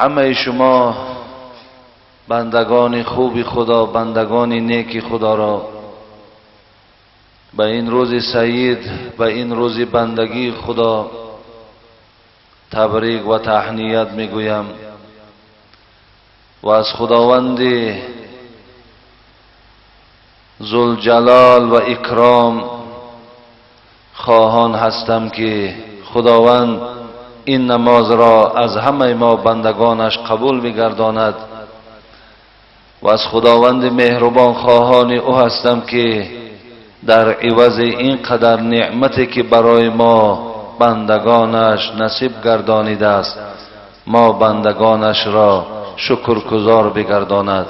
Ҳамаи шумо бандагони хуби Худо, бандагони неки Худоро ба ин рӯзи саид, ба ин рӯзи бандагии Худо табрик ва таҳният мегӯям ва аз Худованди Зулҷалол ва Икром хоҳон ҳастам, ки Худованд ин намозро аз ҳамаи мо бандагонаш қабул бигардонад ва аз Худованди меҳрубон хоҳони ӯ ҳастам, ки дар ивази ин қадар неъмате, ки барои мо бандагонаш насиб гардонидааст, мо бандагонашро шукргузор бигардонад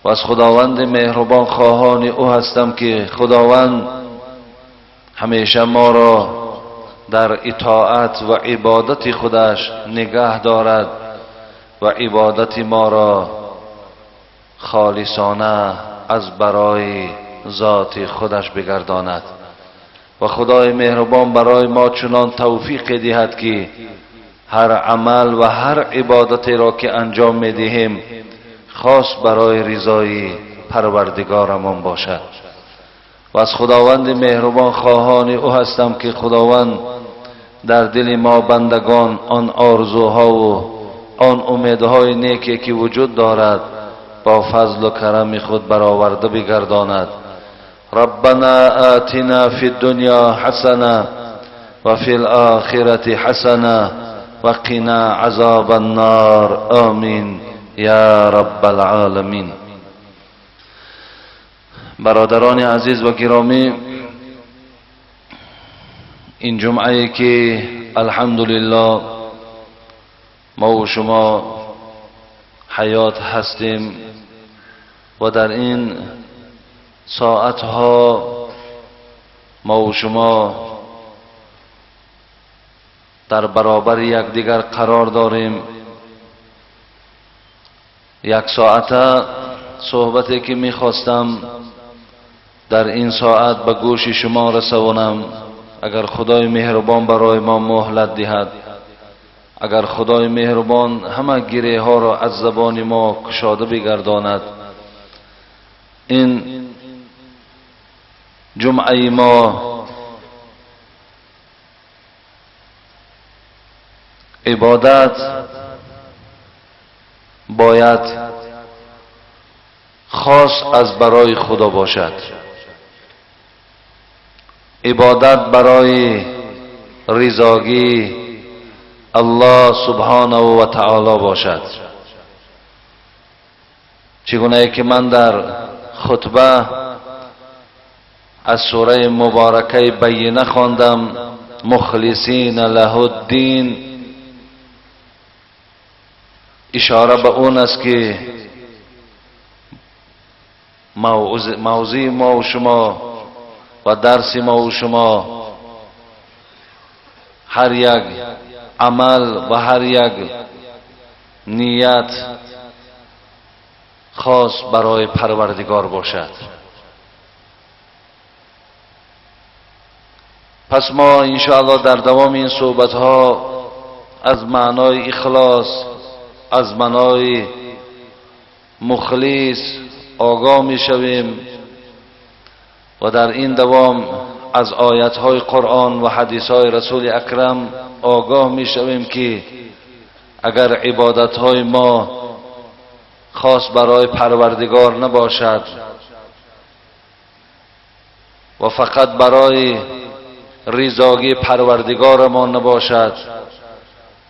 ва аз Худованди меҳрубон хоҳони ӯ ҳастам, ки Худованд ҳамеша моро дар итоат ва ибодати худаш нигаҳ дорад ва ибодати моро холисона аз барои зоти худаш бигардонад ва Худои меҳрубон барои мо чунон тавфиқе диҳад, ки ҳар амал ва ҳар ибодатеро, ки анҷом медиҳем, хос барои ризои Парвардигорамон бошад ва аз Худованди меҳрубон хоҳони ӯ ҳастам, ки Худованд дар дили мо бандагон он орзуҳову он умедҳои неке, ки вуҷуд дорад, бо фазлу карами худ бароварда бигардонад. ربنا آتنا في الدنيا حسنة وفي الآخرة حسنة وقنا عذاب النار، آمين يا رب العالمين. Бародарони азиз ва гиромӣ, ин ҷумъае, ки алҳамдулиллоҳ мо шумо ҳаёт ҳастем ва дар ин соатҳо мо шумо дар баробари якдигар қарор дорем, як соата суҳбате, ки мехостам дар ин соат ба гӯши шумо расонам, агар Худои меҳрубон барои мо муҳлат диҳад, агар Худои меҳрубон ҳама гиреҳҳоро аз забони мо кушода бигардонад, ин ҷумъаи мо ибодат бояд хос аз барои Худо бошад, ибодат барои ризогӣ Аллоҳ субҳонаҳу ва таоло бошад. Чӣ гунае ки ман дар хутба аз сураи муборакаи Байина хондам, мухлисина лаҳуддин, ишора ба он аст, ки мавзӯи мо шумо ва дарси мо шумо ҳар як амал ва ҳар як ният хос барои Парвардигор бошад. Пас мо иншоаллоҳ дар давоми ин суҳбатҳо аз маънои ихлос, аз маънои мухлис огоҳ мешавем ва дар ин давом аз оятҳои Қуръон ва ҳадисҳои Расули Акрам огоҳ мешавем, ки агар ибодатҳои мо хос барои Парвардигор набошад ва фақат барои ризогии Парвардигорамон набошад,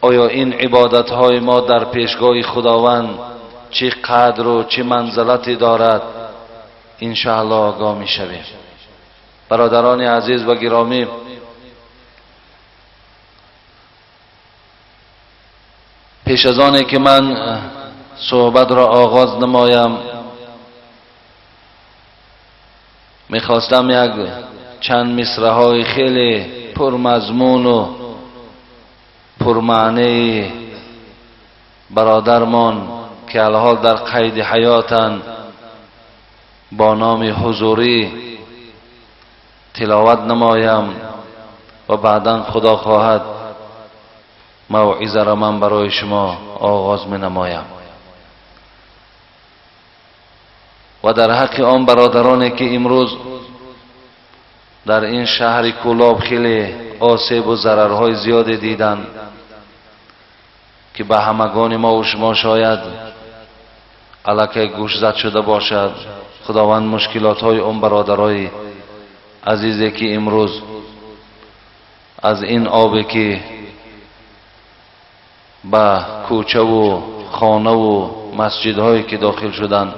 оё ин ибодатҳои мо дар пешгоҳи Худованд чӣ қадру чӣ манзилате дорад, иншоаллоҳ огоҳ мешавем. Бародарони азиз ва гиромӣ, пеш аз оне ки ман суҳбатро оғоз намоям, мехостам як чанд мисраҳои хеле пурмазмуну пурмаънии бародармон, ки алҳол дар қайди ҳаётанд, бо номи ҳузурӣ тиловат намоям ва баъдан, Худо хоҳад, موعظه را من برای شما آغاز می نمایم و در حق آن برادرانی که امروز در این شهر کولاب خیلی آسیب و ضررهای زیاد دیدند که به همگان ما و شما شاید الکی گوش زد شده باشد، خداوند مشکلات های آن برادرای عزیزی که امروز از این آبی که به کوچه و خانه و مسجدهایی که داخل شدند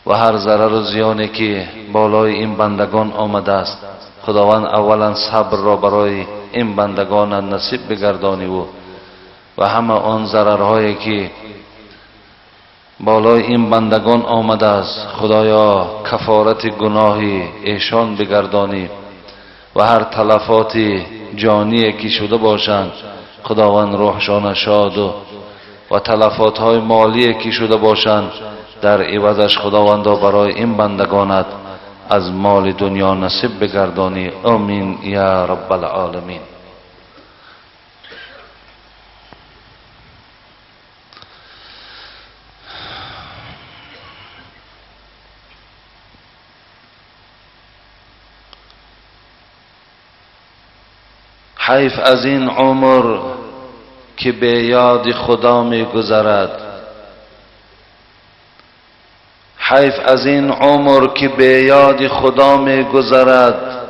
و هر ضرر و زیانی که بالای این بندگان آمده است، خداوند اولا صبر را برای این بندگان نصیب بگردانی و همه آن ضررهایی که بالای این بندگان آمده است، خدایا کفارت گناه ایشان بگردانی و هر تلفات جانی که شده باشند خداوند روحشان شاد و تلفات های مالی که شده باشند در عوضش خداوندا برای این بندگانت از مال دنیا نصیب بگردانی. آمین یا رب العالمین. حیف از این عمر که به یاد خدا می گذرد، حیف از این عمر که به یاد خدا می گذرد،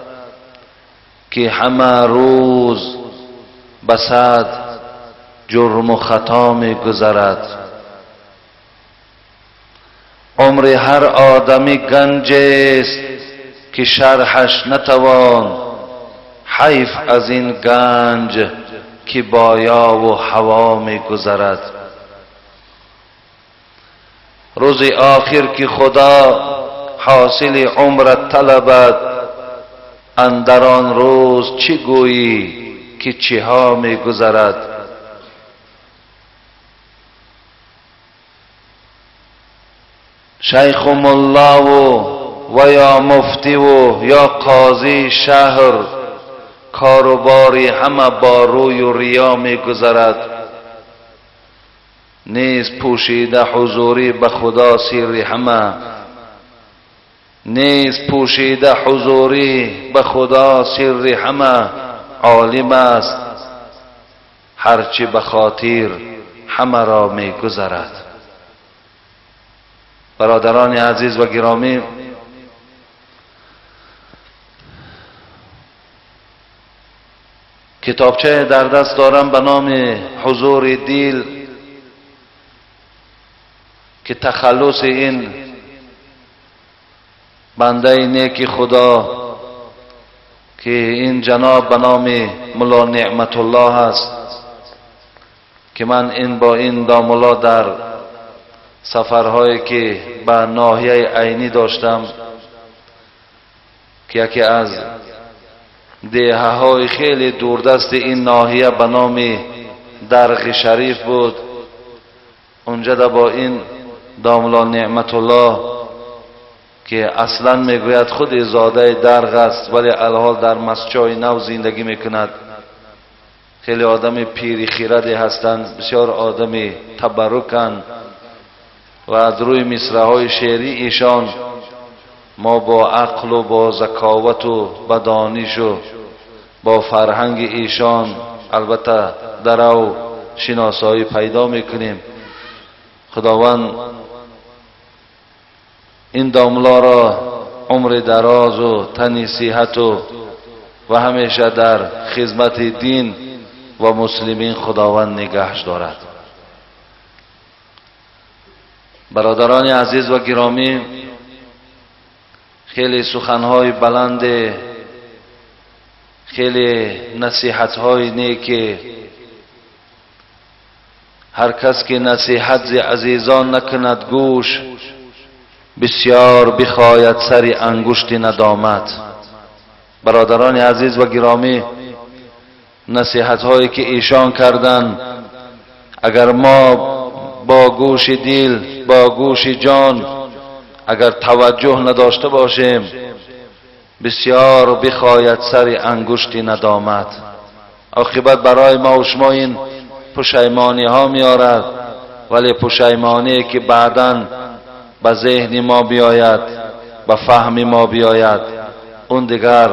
که همه روز بسد جرم و خطا می گذرد. عمر هر آدمی گنج است که شرحش نتوان، حیف از این گنج که بایا و هوا می گذرد. روز آخر که خدا حاصل عمرت طلبد، اندر آن روز چی گویی که چیها می گذرد. شیخ و ملا و یا مفتی و یا قاضی شهر، کاروباری همه با روی و ریا می گذرد. نیز پوشیده حضوری به خدا سر همه، نیز پوشیده حضوری به خدا سر همه، عالم است هرچی به خاطر همه را می گذرد. برادران عزیز و گرامی، کتابچه در دست دارم به نام حضور دل که تخلص این بنده نیک خدا که این جناب به نام ملا نعمت الله است که من این با این داملا در سفرهایی که به ناحیه عینی داشتم که یکی از деҳаҳои хеле дурдасти ин ноҳия ба номи Дарғи Шариф буд, унҷада бо ин домло Неъматуллоҳ ки аслан мегӯяд худи зодаи Дарғ аст, вале алҳол дар Масчои Нав зиндагӣ мекунад. Хеле одами пири хираде ҳастанд, бисёр одами табарруканд ва аз рӯи мисраҳои шеърии эшон мо бо ақлу бо заковату ба донишу бо фарҳанги эшон албатта дарав шиносоӣ пайдо мекунем. Худованд ин домлоро умри дарозу тани сиҳату ва ҳамеша дар хизмати дин ва муслимин худованд нигаҳш дорад. Бародарони азиз ва гиромӣ, хеле суханҳои баланде, хеле насиҳатҳои неке, ҳар кас ки насиҳат зи азизон накунад гӯш, бисёр бихояд сари ангушти надомат. Бародарони азиз ва гиромӣ, насиҳатҳое ки эшон карданд, агар мо бо гӯши дил, бо гӯши ҷон агар таваҷҷӯҳ надошта бошем, бисёр бихояд сари ангушти надомат. Оқибат барои мо ва шумо ин пушаймониҳо меорад, вале пушаймоние ки баъдан ба зеҳни мо биёяд, ба фаҳми мо биёяд, он дигар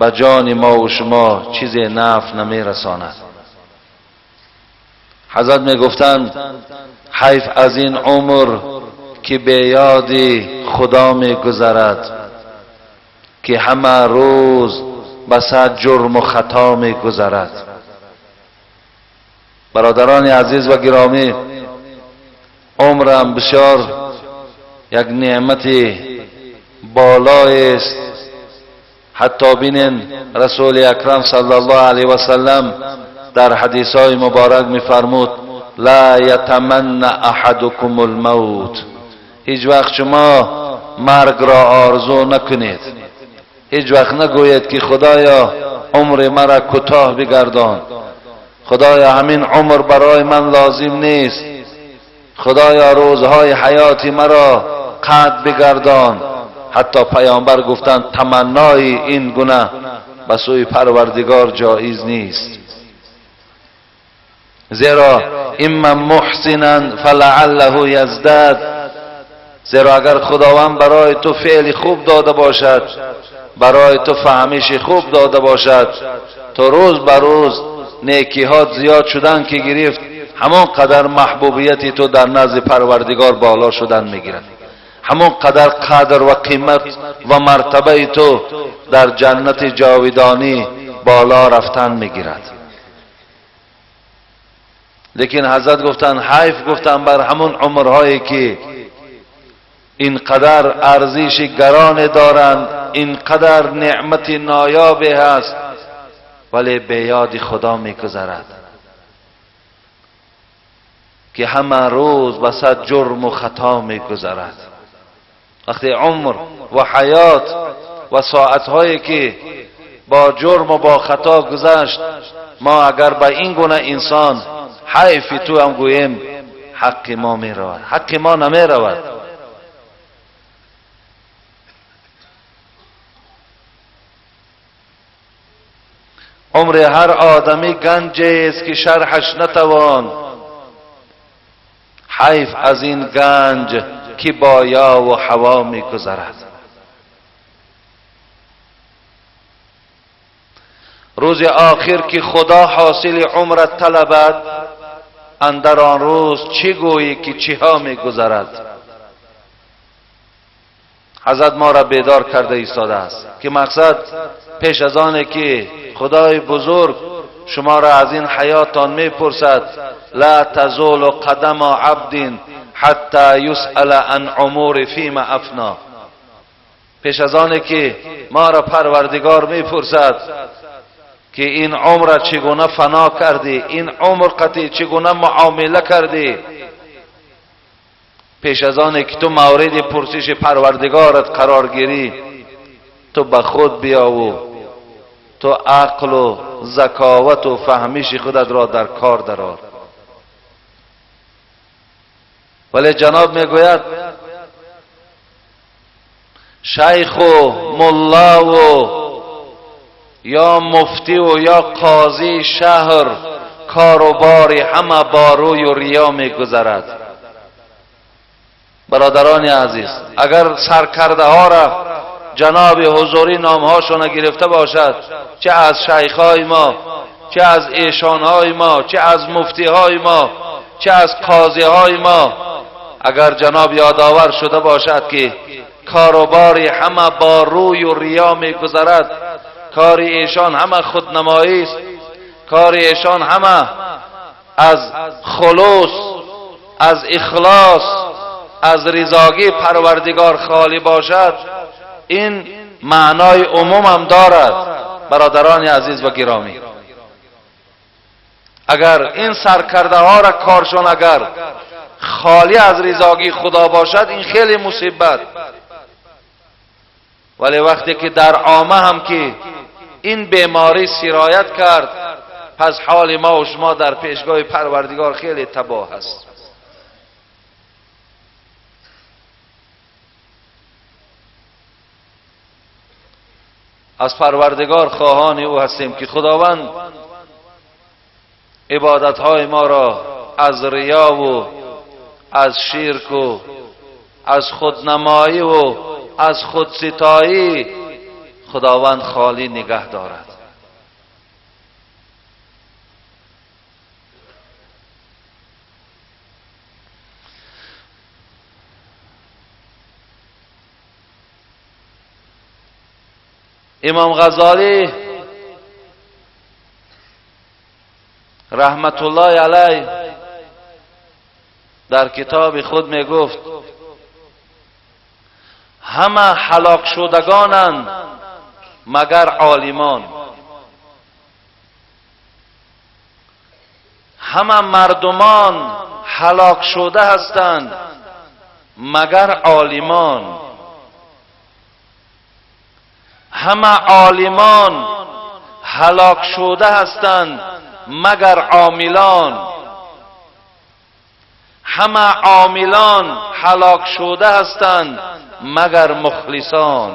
ба ҷони мо ва шумо чизе наф намерасонад. Ҳазрат мегуфтанд: ҳайф аз ин умр ки бе ёди Худо мегузарад, ки ҳама рӯз ба сад ҷурму хато мегузарад. Бародарони азиз ва гиромӣ, умрам бисёр як неъмати болоест. Ҳатто бинен, Расули Акрам саллаллоҳу алайҳи васаллам дар ҳадисҳои муборак мефармуд: ла ятаманна аҳадукум алмавт. Ҳеҷ вақт шумо маргро орзу накунед. Ҳеҷ вақт нагӯед ки Худоё умри маро кӯтоҳ бигардон, Худоё ҳамин умр барои ман лозим нест, Худоё рӯзҳои ҳаёти маро қатъ бигардон. Ҳатто паёмбар гуфтанд таманнои ин гуна ба сӯи Парвардигор ҷоиз нест, зеро имма муҳсинан фалааллаҳу яздад. Зеро агар Худованд барои ту феъли хуб дода бошад, барои ту фаҳмиши хуб дода бошад, то рӯз ба рӯз некиҳот зиёд шудан ки гирифт, ҳамон қадар маҳбубияти ту дар назди Парвардигор боло шудан мегирад, ҳамон қадар қадр ва қимат ва мартабаи ту дар ҷаннати ҷовидонӣ боло рафтан мегирад. Лекин ҳазрат гуфтанд ҳайф гуфтанд бар ҳамон умрҳое ки ин қадар арзиши гароне доранд, ин қадар неъмати ноёбе ҳаст, вале бе ёди Худо мегузарад, ки ҳама рӯз ба сад ҷурму хато мегузарад. Вақте умр ва ҳаёт ва соатҳое ки бо ҷурму бо хато гузашт, мо агар ба ин гуна инсон ҳайфи ту ҳам гӯем, ҳаққи мо меравад, ҳаққи мо намеравад. Умри ҳар одамӣ ганҷест ки шарҳаш натавон, ҳайф аз ин ганҷ ки бо ёву ҳаво мегузарад. Рӯзи охир ки Худо ҳосили умрат талабад, андар он рӯз чӣ гӯӣ ки чиҳо мегузарад. Ҳазрат моро бедор карда истодааст ки мақсад пеш аз оне ки Худои бузург шуморо аз ин ҳаётон мепурсад, ла тазулу қадама абдин ҳатта юсъала ан умури фима афно. Пеш аз оне ки моро Парвардигор мепурсад ки ин умрро чӣ гуна фано кардӣ, ин умр қатъи чӣ гуна муомила кардӣ, пеш аз оне ки ту мавриди пурсиши Парвардигорат қарор гирӣ, ту ба худ биёву ту ақлу заковату фаҳмиши худатро дар кор дарор. Вале ҷаноб мегӯяд шайху муллаву ё муфтиву ё қозии шаҳр кору бори ҳама бо рӯю риё мегузарад. Бародарони азиз, агар саркардаҳоро ҷаноби ҳузурӣ номҳошона гирифта бошад, чӣ аз шайхҳои мо, чӣ аз эшонҳои мо, чӣ аз муфтиҳои мо, чӣ аз қозиҳои мо, агар ҷаноб ёдовар шуда бошад ки корубори ҳама бо рӯю риё мегузарад, кори эшон ҳама худнамоист, кори эшон ҳама аз хулус, аз ихлос, аз ризогии Парвардигор холӣ бошад, ин маънои умумам дорад. Бародарони азиз ва гиромӣ, агар ин саркардаҳоро коршон агар холӣ аз ризогии Худо бошад, ин хеле мусибат. Вале вақте ки дар омма ҳам ки ин беморӣ сироят кард, пас ҳоли мо ва шумо дар пешгоҳи Парвардигор хеле табоҳ аст. Аз Парвардигор хоҳони ӯ ҳастем ки Худованд ибодатҳои моро аз риёву аз ширку аз худнамоиву аз худситоӣ худованд холӣ нигаҳ дорад. Имом Ғаззолӣ раҳматуллоҳи алайҳ дар китоби худ мегуфт: ҳама ҳалокшудагонанд магар олимон, ҳама мардумон ҳалок шуда ҳастанд магар олимон, ҳама олимон ҳалок шуда ҳастанд магар омилон, ҳама омилон ҳалок шуда ҳастанд магар мухлисон.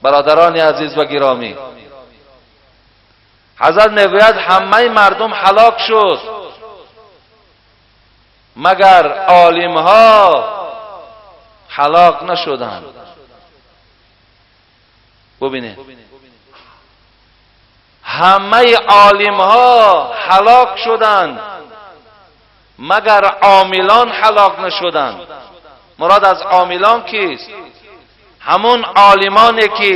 Бародарони азиз ва гиромӣ, ҳазрат мегӯяд ҳамаи мардум ҳалок шуд магар олимҳо ҳалок нашуданд. Бубинед, ҳамаи олимҳо ҳалок шуданд магар омилон ҳалок нашуданд. Мурод аз омилон кист? Ҳамон олимоне ки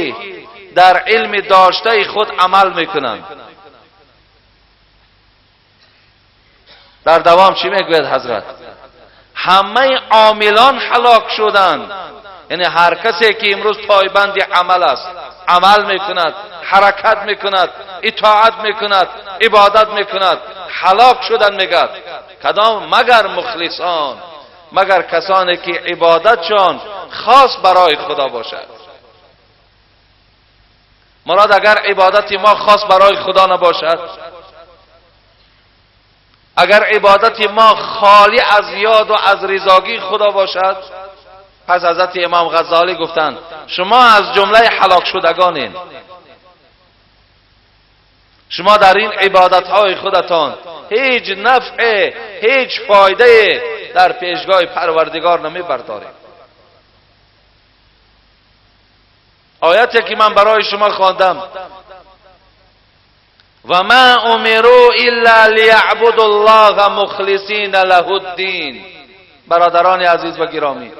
дар илми доштаи худ амал мекунанд. Дар давом чӣ мегӯяд ҳазрат? Ҳамаи омилон ҳалок шуданд, яъне ҳар касе ки имрӯз пойбанди амал аст, амал мекунад, ҳаракат мекунад, итоат мекунад, ибодат мекунад, ҳалок шуданд мегӯяд. Кадом? Магар мухлисон, магар касоне ки ибодатшон хос барои худо бошад. Мурод агар ибодати мо хос барои худо набошад, агар ибодати мо холӣ аз ёду аз ризогии худо бошад, пас ҳазрати имом Ғаззолӣ гуфтанд шумо аз ҷумлаи ҳалокшудагонед. Шумо дар ин ибодатҳои худатон ҳеҷ нафъе, ҳеҷ фоидае дар пешгоҳи парвардигор намебардоред. Ояте ки ман барои шумо хондам: ва ма умиру илла лияъбуду ллоҳа мухлисина лаҳу ддин. Бародарони азиз ва гиромӣ,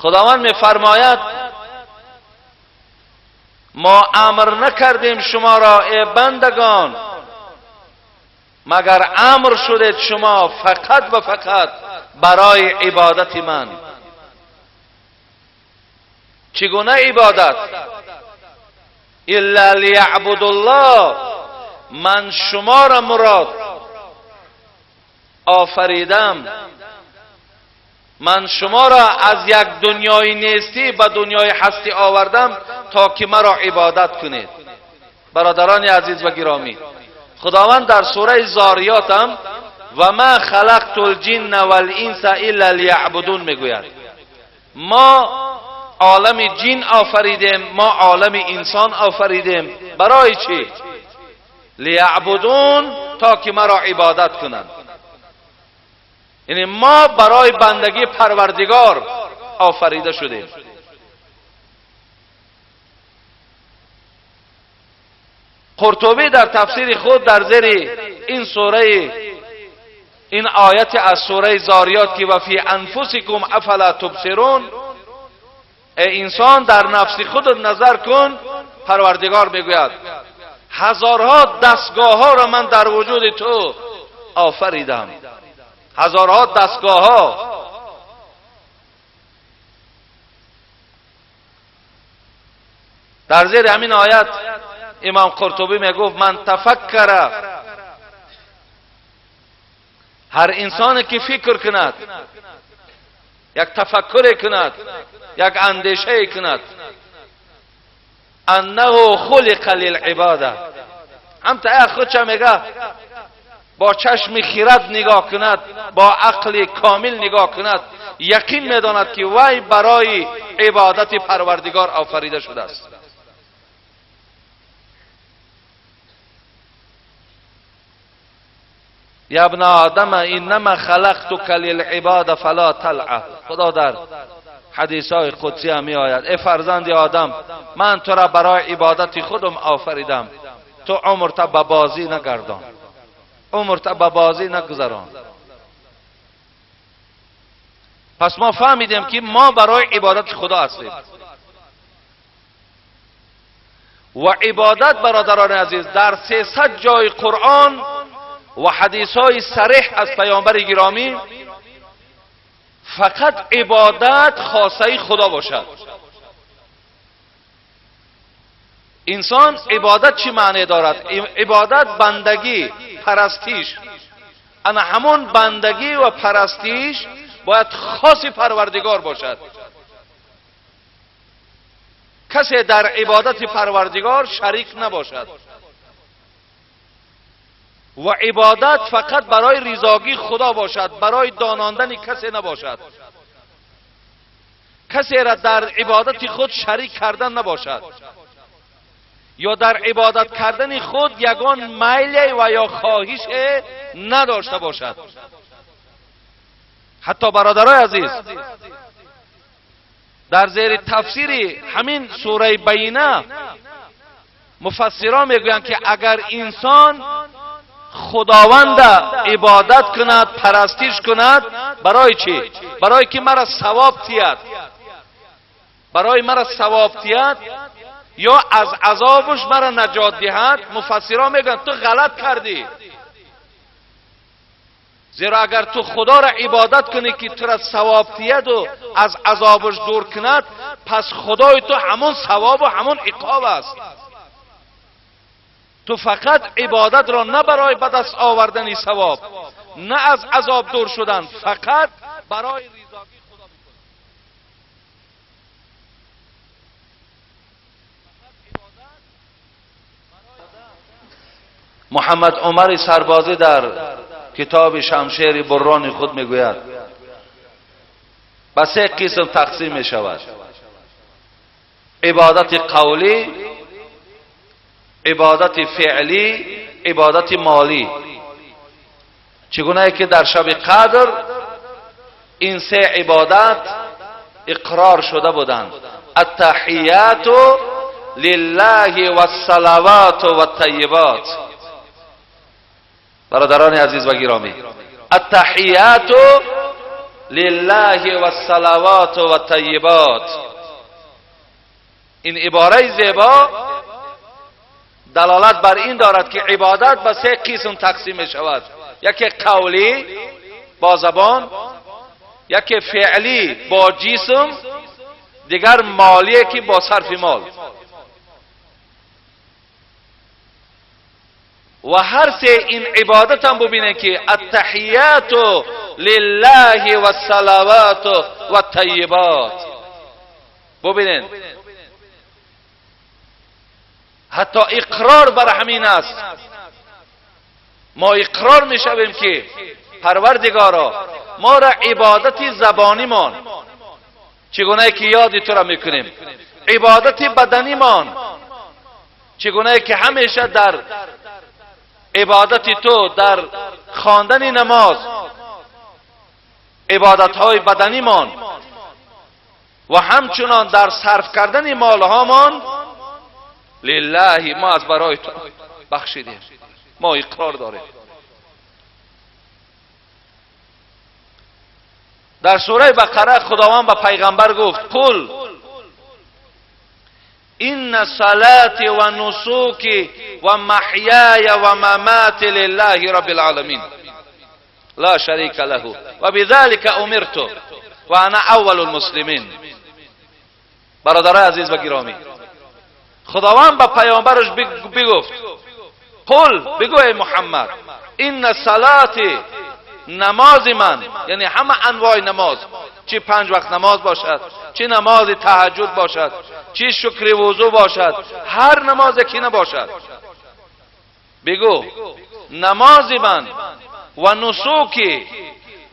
худованд мефармояд мо амр накардем шуморо эй бандагон, магар амр шудед шумо фақат ва фақат барои ибодати ман. Чӣ гуна ибодат? Илла лияъбудуллоҳ, ман шуморо мурод офаридам, ман шуморо аз як дунёи нестӣ ба дунёи ҳастӣ овардам то ки маро ибодат кунед. Бародарони азиз ва гиромӣ, худованд дар сураи Зориёт ҳам ва ма халақту лҷинна валинса илла лияъбудун мегӯяд. Мо олами ҷин офаридем, мо олами инсон офаридем. Барои чӣ? Лияъбудун, то ки маро ибодат кунанд. Яъне мо барои бандагии парвардигор офарида шудем. Қуртубӣ дар тафсири худ дар зери ин сураи, ин ояти аз сураи Зориёт ки ва фи анфусикум афала тубсирун, эй инсон дар нафси худат назар кун, парвардигор мегӯяд ҳазорҳо дастгоҳҳоро ман дар вуҷуди ту офаридам, ҳазорҳо дастгоҳҳо. Дар зери ҳамин оят имом Қуртубӣ мегуфт ман тафаккара, ҳар инсоне ки фикр кунад, як тафаккуре кунад, як андешае кунад, аннаҳу хулиқа лилибода, ҳамта як худша мега бо чашми хирад нигоҳ кунад, бо ақли комил нигоҳ кунад, яқин медонад ки вай барои ибодати парвардигор офарида шудааст. یا ابن آدم انما خلقتک للعباد فلا تلعب. خدا در حدیث های قدسی هم می آید ای فرزند آدم، من تو را برای عبادت خودم آفریدم، تو عمرت به بازی نگردان، عمرت به بازی نگذران. پس ما فهمیدیم که ما برای عبادت خدا هستیم و عبادت برادران عزیز در 300 جای قرآن و حدیث های صریح از پیامبر گرامی فقط عبادت خاصه خدا باشد. انسان عبادت چی معنی دارد؟ عبادت بندگی، پرستیش. انا همون بندگی و پرستیش باید خاص پروردگار باشد. کسی در عبادت پروردگار شریک نباشد و عبادت فقط برای رضاگی خدا باشد، برای داناندن کسی نباشد. کسی را در عبادت خود شریک کردن نباشد یا در عبادت کردن خود یگان میل و یا خواهش نداشته باشد. حتی برادرای عزیز در زیر تفسیر همین سوره بینه مفسران میگویند که اگر انسان خداوند عبادت کند، پرستش کند، برای چی؟ برای که مرا ثواب تید، برای مرا ثواب تید یا از عذابش مرا نجات دهد. مفسران میگن تو غلط کردی، زیرا اگر تو خدا را عبادت کنی که تو را ثواب تید و از عذابش دور کند، پس خدای تو همون ثواب و همون عقاب است. تو فقط عبادت را نه برای به دست آوردن ثواب، نه از عذاب دور شدن، فقط برای رضاگی خدا بکن. محمد عمر سربازی در کتاب شمشیر بران خود میگوید به سه قسم تقسیم می شود: عبادت قولی، عبادت فعلی، عبادت مالی. چگونه که در شب قدر این سه عبادت اقرار شده بودند: التحیات لله والصلوات والطیبات. برادران عزیز و گرامی، التحیات لله والصلوات والطیبات، این عباره زیبا دلالت بر این دارد که عبادت به سه قسم تقسیم می شود: یکی قولی با زبان، یکی فعلی با جسم، دیگر مالی که با صرف مال. و هر سه این عبادت هم ببینید که التحیات لله والصلوات والطیبات. ببینید حتی اقرار بر همین است. ما اقرار میشویم که پروردگارا ما را عبادت زبانیمان چگونه که یاد تو را میکنیم، عبادت بدنیمان چگونه که همیشه در عبادت تو، در خواندن نماز، عبادت های بدنیمان و همچنان در صرف کردن مالهامان لله، ما از برای تو بخشیدیم، ما اقرار داریم. در سوره بقره خداوند به پیغمبر گفت: قل ان صلاتی و نسوکی و محیای و مماتی لله رب العالمین لا شریک له و بذلك امرت و انا اول المسلمین. برادرای عزیز و گرامی، خداوند به پیامبرش بگفت: قل، بگو ای محمد، ان صلاتی، نماز من، یعنی همه انواع نماز، چی 5 وقت نماز باشد، چی نماز تهجد باشد، چی شکر وضو باشد، هر نماز که نباشد، بگو نماز من و نسوکی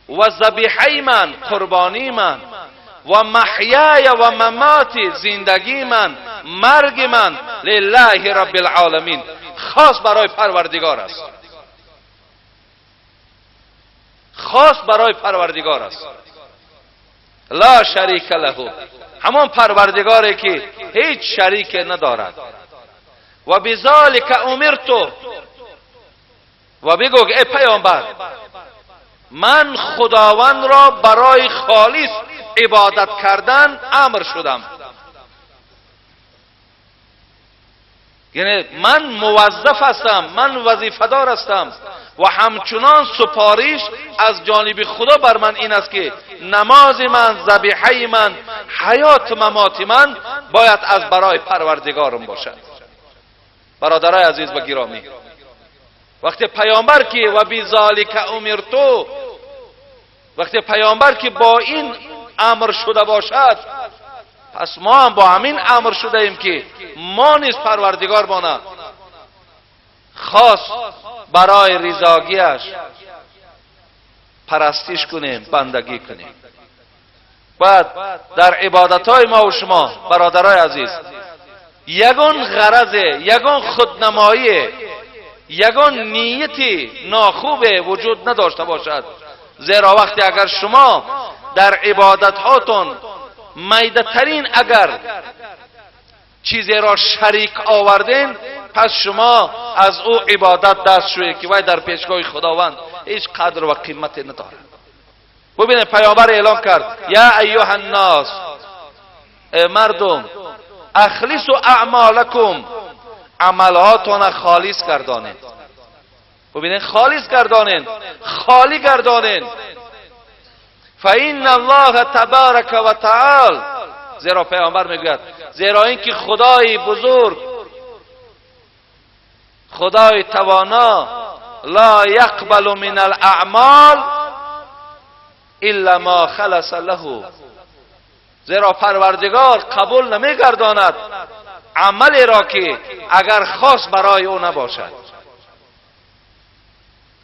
و ذبیحه من، قربانی من، و محیای و مماتی، زندگی من، مرگ من، لله رب العالمین، خاص برای پروردگار است. خاص برای پروردگار است. لا شریک له، همان پروردگاری که هیچ شریک ندارد. و بذالک امرت، و بگو ای پیامبر من خداوند را برای خالص عبادت کردن امر شدم. یعنی من موظف هستم، من وظیفه‌دار هستم و همچنان سپارش از جانب خدا بر من این است که نماز من، ذبیحه من، حیات ممات من باید از برای پروردگارم باشد. برادرای عزیز و گرامی، وقتی پیامبر که و بذالک امرتو، وقتی پیامبر که با این امر شده باشد، پس ما هم با همین امر شده ایم که ما نیز پروردگار مانه خاص برای رضاگیش پرستش کنیم، بندگی کنیم. بعد در عبادت های ما و شما برادرای عزیز یگان غرض، یگان خودنمایی، یگان نیتی ناخوب وجود نداشته باشد. زیرا وقتی اگر شما در عبادت هاتون میده ترین اگر چیزی را شریک آوردین، پس شما از او عبادت دست شوید که وای در پیشگاه خداوند هیچ قدر و قیمتی ندارد. ببینید پیامبر اعلام کرد یا ایها الناس، ای مردم، اخلصوا اعمالکم، عملهاتون خالص گردانید. ببینید خالص گردانید، خالی گردانید. فإن الله تبارک و تعال، زیرا پیامبر میگوید زیرا اینکه خدای بزرگ، خدای توانا، لا یقبل من الاعمال الا ما خلص له، زیرا پروردگار قبول نمیگرداند عملی را که اگر خاص برای او نباشد.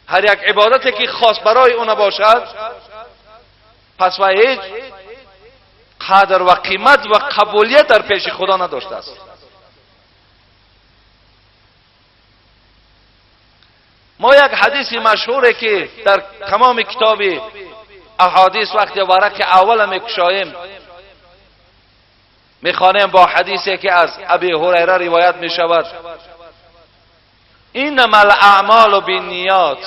هر یک عبادتی که خاص برای او نباشد، پس و هیچ قدر و قیمت و قبولیت در پیش خدا نداشته است. ما یک حدیث مشهوره که در تمام کتاب احادیث وقتی ورق اول میکشاییم میخوانیم با حدیثی که از ابی هریره روایت میشود، انما الاعمال بالنیات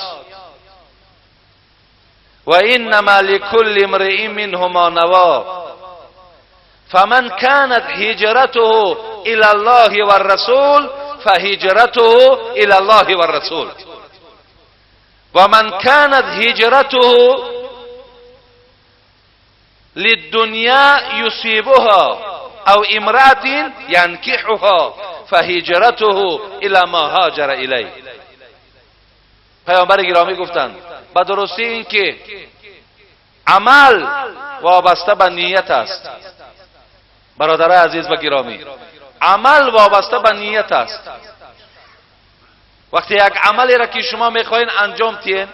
و انما لكل امرئ منه ما نوى فمن كانت هجرته الى الله والرسول فهجرته الى الله والرسول ومن كانت هجرته للدنيا يصيبها او امرأة ينكحها فهجرته الى ما هاجر الیه. پیامبر گرامی گفتند به درستی این که عمل وابسته به نیت است. برادرای عزیز و گرامی، عمل وابسته به نیت است. وقتی یک عملی را که شما میخواین انجام دهین،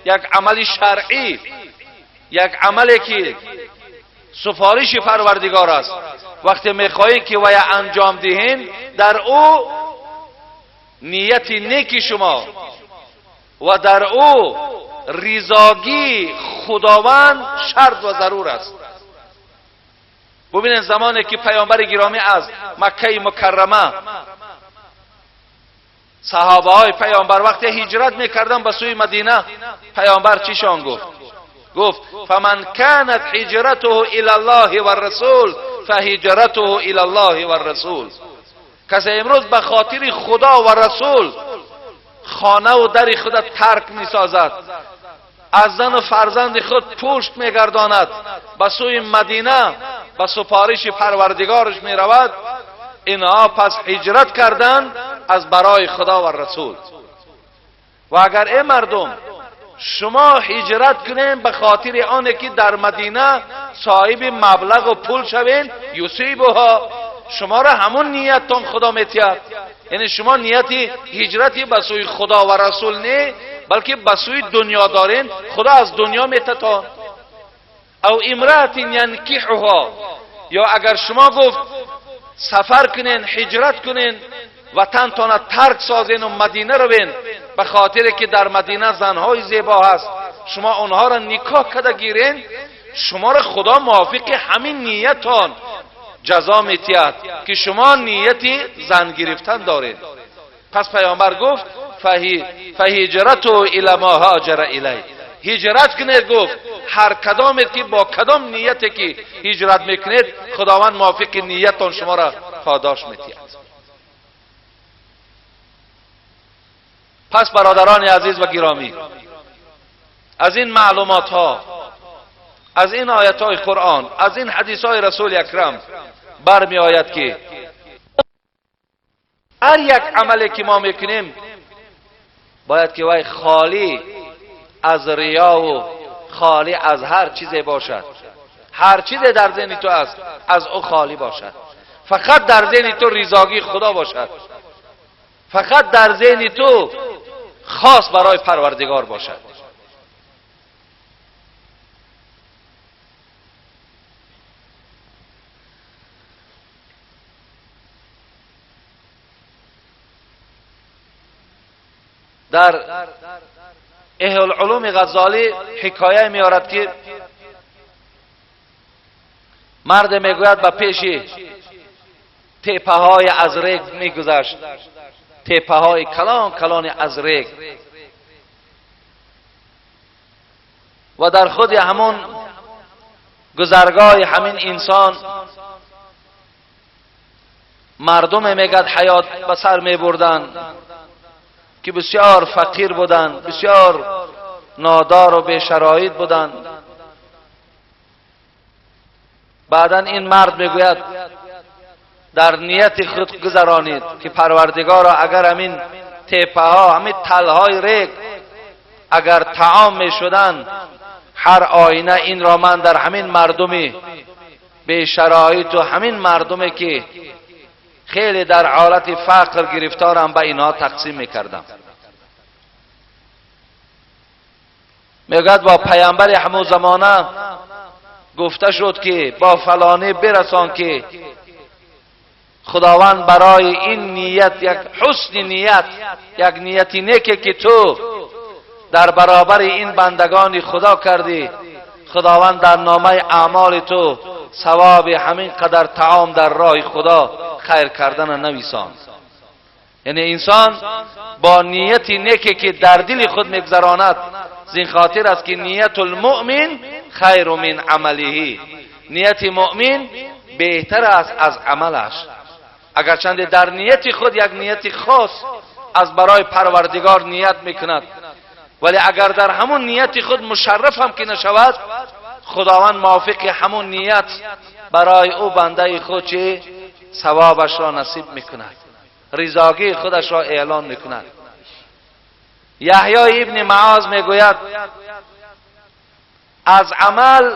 یک عمل شرعی، یک عملی که سفارش پروردگار است، وقتی میخواین که وی انجام دهین، در او نیت نیک شما و در او رضاگی خداوند شرط و ضرور است. ببینید زمانی که پیامبر گرامی از مکه مکرمه صحابه های پیامبر وقتی هجرت میکردن به سوی مدینه، پیامبر چیشان گفت؟ گفت فمن كانت هجرته الى الله والرسول فهجرته الى الله والرسول. کسی امروز به خاطر خدا و رسول خانه و در خود ترک میسازد، از زن و فرزند خود پشت میگرداند، به سوی مدینه به سفارش پروردگارش میرود، اینها پس هجرت کردن از برای خدا و رسول. و اگر ای مردم شما هجرت کنین به خاطر آنه که در مدینه صاحب مبلغ و پول شوین، یصیبها، شما را همون نیتتان خدا میتید. یعنی شما نیتی هجرتی به سوی خدا و رسول نه، بلکه به سوی دنیا دارین، خدا از دنیا میتتان. او امرأة ینکحها، یا اگر شما گفت سفر کنین، هجرت کنین، وطنتان ترک سازین و مدینه روین، به خاطر که در مدینه زنهای زیبا هست، Шумо онҳоро никоҳ карда гирен, шуморо Худо мувофиқи ҳамин ниятон ҷазо метиҳад ки шумо нияти зан гирифтан доред. Пас пайғамбар гуфт фаҳиҷрату ила ма ҳоҷара илай, ҳиҷрат кунед. Гуфт ҳар кадомед ки бо кадом нияте ки ҳиҷрат мекунед, Худованд мувофиқи ниятон шуморо подош метиҳад. Пас бародарони азиз ва гиромӣ, аз ин маълумотҳо, аз ин оятҳои Қуръон, аз ин ҳадисҳои Расули Акрам бармеояд ки ҳар як амале ки мо мекунем бояд ки вай холӣ аз риёву холӣ аз ҳар чизе бошад. Ҳар чизе дар зеҳни ту аст, аз ӯ холӣ бошад. Фақат дар зеҳни ту ризогии Худо бошад, фақат дар зеҳни ту хос барои Парвардигор бошад. Дар اهل علوم غزالی حکایه میارد که مرد میگوید به پیش تپه های از ریگ میگذشت، تپه های کلان کلان از ریگ، و در خود همون گذرگاه همین انسان مردم میگد حیات به سر میبردن که بسیار فقیر بودند، بسیار نادار و بی‌شرایط بودند. بعدا این مرد میگوید در نیت خود گذرانید که پروردگارا اگر همین تپه ها، همین تلهای ریگ اگر طعام میشدند، هر آینه این را من در همین مردمی بی‌شرایط و همین مردمی که خیلی در حالت فقر گرفتارم به اینها تقسیم میکردم. میگوید با پیامبر همون زمانه گفته شد که با فلانی برسان که خداوند برای این نیت، یک حسن نیت، یک نیت نیکه که تو در برابر این بندگان خدا کردی، خداوند در نامه اعمال تو ثواب همین قدر طعام در راه خدا خیر کردن نویسان. یعنی انسان با نیت نیکی که در دل خود میگذراند، زین خاطر است که نیت المؤمن خیر من عمله، نیت مؤمن بهتر است از عملش. اگرچند در نیت خود یک نیت خاص از برای پروردگار نیت میکند، ولی اگر در همون نیت خود مشرف هم که نشود، خداوند موافق همون نیت برای او بنده خود چه ثوابش را نصیب میکند، رضاگی خودش را اعلان میکند. یحیی ابن معاذ میگوید از عمل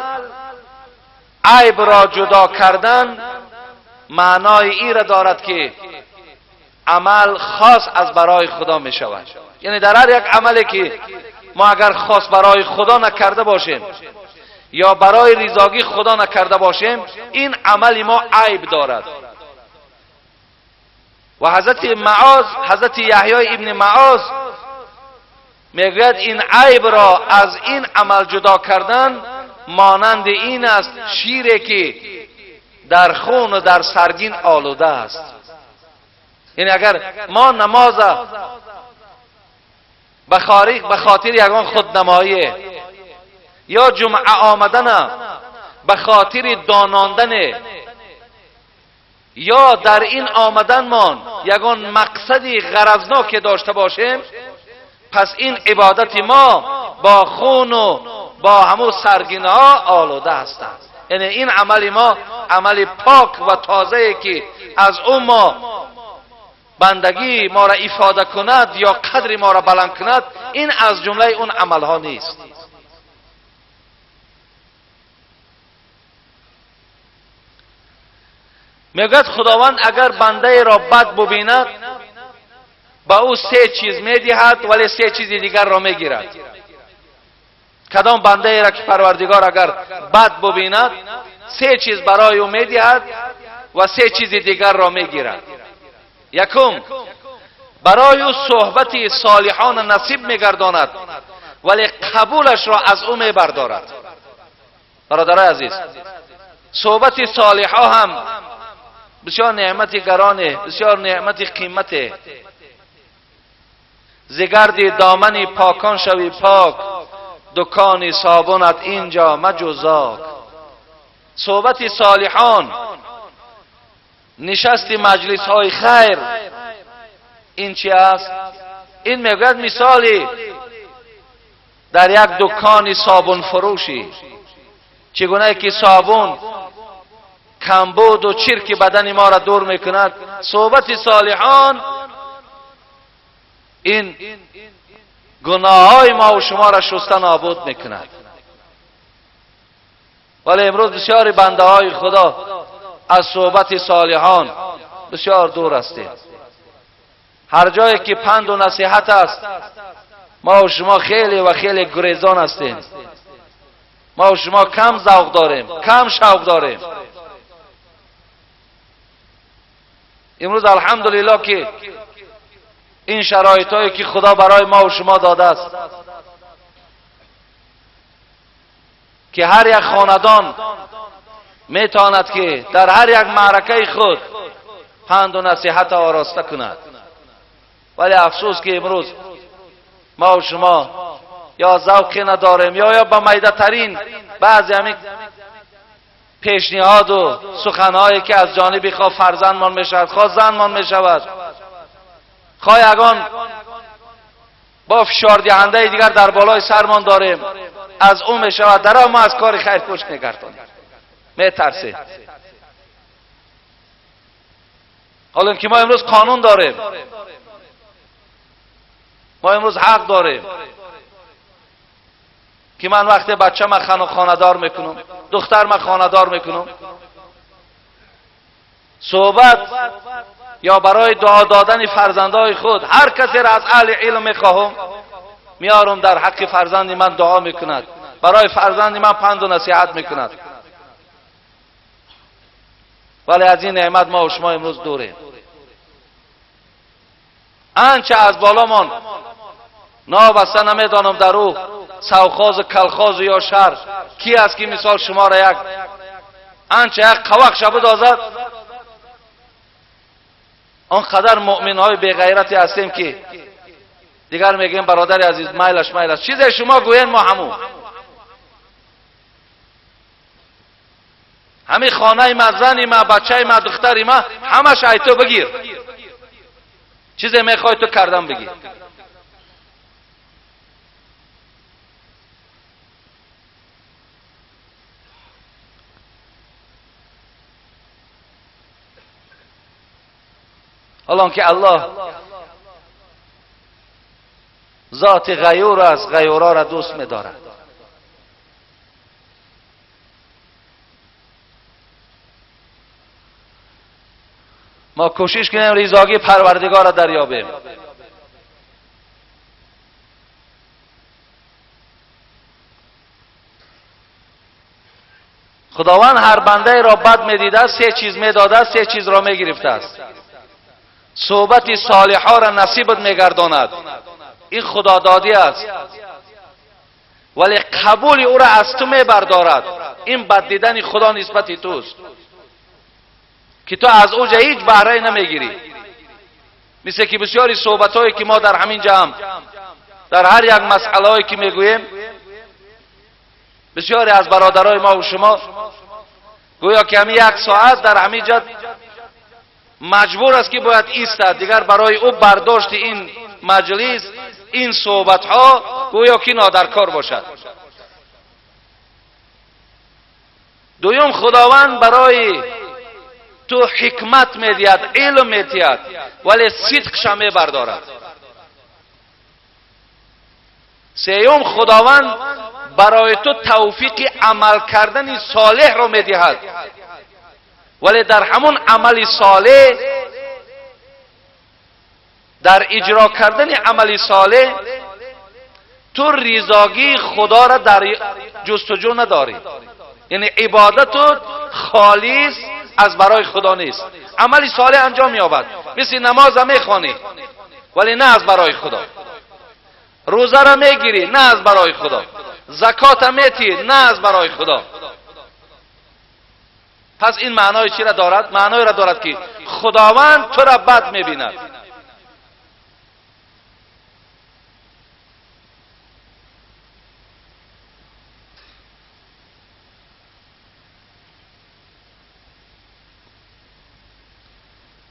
عیب را جدا کردن معنای ای را دارد که عمل خاص از برای خدا می شود. یعنی در هر یک عملی که ما اگر خاص برای خدا نکرده باشیم یا برای رضاگی خدا نکرده باشیم، این عمل ما عیب دارد. و حضرت معاذ، حضرت یحیی ابن معاذ میگوید این عیب را از این عمل جدا کردن مانند این است شیری که در خون و در سرگین آلوده است. یعنی اگر ما نماز به خاطر یگان خودنمایی یا جمعه آمدن به خاطر داناندن یا در این آمدن مان یگان مقصدی غرضناک داشته باشیم، پس این عبادت ما با خون و با همو سرگین ها آلوده هستند. یعنی این عمل ما عمل پاک و تازه که از او ما بندگی ما را افاده کند یا قدر ما را بلند کند، این از جمله اون عمل ها نیست. میگوید خداوند اگر بنده را بد ببیند به او سه چیز میدهد ولی سه چیز دیگر را میگیرد. کدام بنده را که پروردگار اگر بد ببیند سه چیز برای او میدهد و سه چیز دیگر را میگیرد. یکم، برای او صحبت صالحان نصیب میگرداند ولی قبولش را از او میبردارد. برادرای عزیز، صحبت صالحا هم بسیار نعمت گرانه، بسیار نعمت قیمته. زگردی دامنی پاکان شوی پاک، دکان صابونت اینجا مجوزاک. صحبت صالحان، نشست مجلس های خیر، این چی است؟ این میگوید مثالی در یک دکان صابون فروشی، چگونه که صابون کمبود و چرک بدن ما را دور میکند، صحبت صالحان این گناه های ما و شما را شسته نابود میکند. ولی امروز بسیاری بنده های خدا از صحبت صالحان بسیار دور هستیم. هر جایی که پند و نصیحت است، ما و شما خیلی و خیلی گریزان هستیم. ما و شما کم ذوق داریم، کم شوق داریم. امروز الحمدلله که این شرایط هایی که خدا برای ما و شما داده است که هر یک خاندان میتواند که در هر یک معرکه خود پند و نصیحت آراسته کند. ولی افسوس که امروز ما و شما یا ذوقی نداریم یا به میده ترین بعضی همین پیشنهاد و سخنهایی که از جانب خواه فرزندمان میشود، خواه زنمان میشود، خواه یگان با فشار دهنده دیگر در بالای سرمان داریم از او میشود، در ما از کار خیر پشت میگردانیم، میترسیم. حالا که ما امروز قانون داریم، ما امروز حق داریم که من وقتی بچه من خانه دار میکنم، دختر من خانه دار میکنم، صحبت یا برای دعا دادن فرزندهای خود هر کسی را از اهل علم میخواهم میارم در حق فرزند من دعا میکند، برای فرزند من پند و نصیحت میکند. ولی از این نعمت ما و شما امروز دوریم. آنچه از بالامان نابسته نمیدانم در او سوخاز و کلخاز یا شر کی است که مثال شما را یک آنچه یک قوق شبه دازد. آنقدر مؤمن های بی غیرتی هستیم که دیگر میگیم برادر عزیز میلش میلش، چیزی شما گوین ما همون. همین خانه ما، زن ما، بچه ما، دختر ما، همش ای تو بگیر، چیزی میخوای تو کردم بگیر. حالا که الله ذات غیور است، غیورا را دوست می‌دارد. ما کوشش کنیم ریزاگی پروردگار را دریابیم. خداوند هر بنده را بد می‌دیده، سه چیز می‌داده، سه چیز را می‌گرفته است. صحبت صالحا را نصیبت میگرداند، این خدادادی است، ولی قبول او را از تو میبردارد. این بد دیدن خدا نسبت توست که تو از او هیچ بهره نمیگیری. مثل که بسیاری صحبت هایی که ما در همین جمع در هر یک مسئله هایی که میگوییم، بسیاری از برادرای ما و شما گویا که همین یک ساعت در همین جا مجبور است که باید ایستد، دیگر برای او برداشت این مجلس، این صحبت ها گویا که نادرکار باشد. دوم، خداوند برای تو حکمت میدهد، علم میدهد، ولی صدقش میبردارد. سوم، خداوند برای تو توفیق عمل کردن صالح را میدهد، ولی در همون عمل صالح، در اجرا کردن عمل صالح تو ریزاگی خدا را در جستجو نداری. یعنی عبادت خالص از برای خدا نیست. عمل صالح انجام می‌یابد، مثل نماز میخوانی ولی نه از برای خدا. Рӯза ра мегирӣ, на аз барои Худо. Закота метӣ, на аз барои Худо. Пас ин маънои чиро дорад? Маъноеро дорад, ки Худованд тура бад мебинад.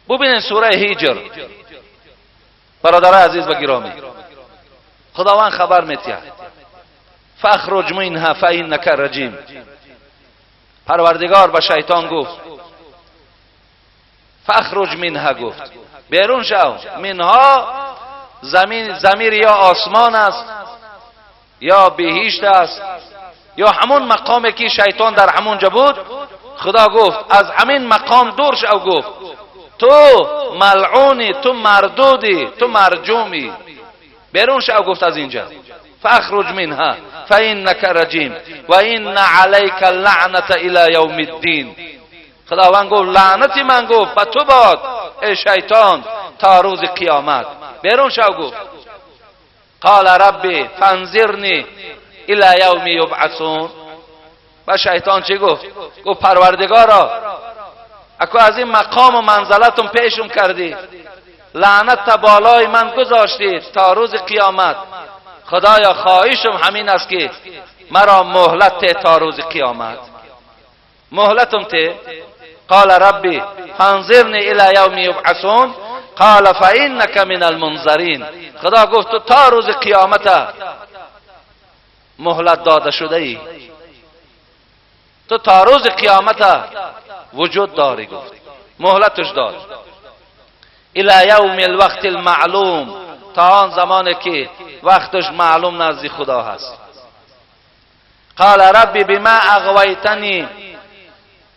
Бубинед сураи Ҳиҷр, бародарои азиз ва гиромӣ, Худованд хабар метиҳад: фахруҷ минҳа фаиннака раҷим. Парвардигор ба шайтон гуфт: фахруҷ минҳа, гуфт берун шав. Минҳо замир ё осмон аст, ё биҳишт аст, ё ҳамон мақоме ки шайтон дар ҳамон ҷо буд. Худо гуфт аз ҳамин мақом дур шав. Гуфт ту малъуни, ту мардуди, ту марҷуми, берун шав, гуфт аз инҷа. فاخرج منها فإنك رجیم و إن عليك اللعنة إلى يوم الدین. خداوند گفت لعنت من گفت به تو باد ای شیطان تا روز قیامت. بیرون شو. گفت قال ربی فانظرنی إلى یوم یبعثون. و شیطان چی گفت؟ گفت پروردگارا، اکو از این مقام و منزلتون پیشم کردی، لعنت تا بالای من گذاشتی تا روز قیامت، خدایا خواهشم همین است که مرا مهلت ته تا روز قیامت، مهلتم ته. قال ربی فانظرنی الى یوم یبعثون قال فانک من المنظرین. خدا گفت تو تا روز قیامت مهلت داده شده ای، تو تا روز قیامت وجود داری. گفت مهلتش داد الى یوم الوقت المعلوم، تا آن زمانی که وقتش معلوم نزد خدا هست. قال ربی بما اغویتنی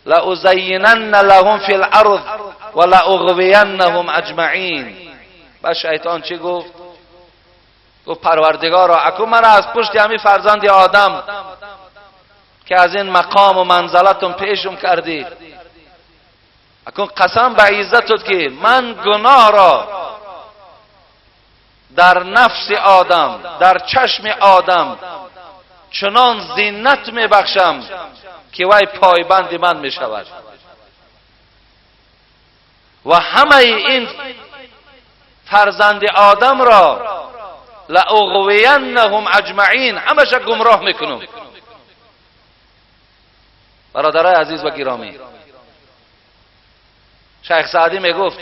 لأزینن لهم فی الارض ولأغوینهم اجمعین. و شیطان چی گفت؟ گفت پروردگارا، اکو مرا از پشت همین فرزند آدم که از این مقام و منزلتون پیشم کردی، اکو قسم به عزتت که من گناه را در نفس آدم، در چشم آدم چنان زینت میبخشم که وی پایبند من میشود و همه این فرزند آدم را لأغوینهم اجمعین، همش گمراه میکنم. برادرای عزیز و گرامی، شیخ سعدی میگفت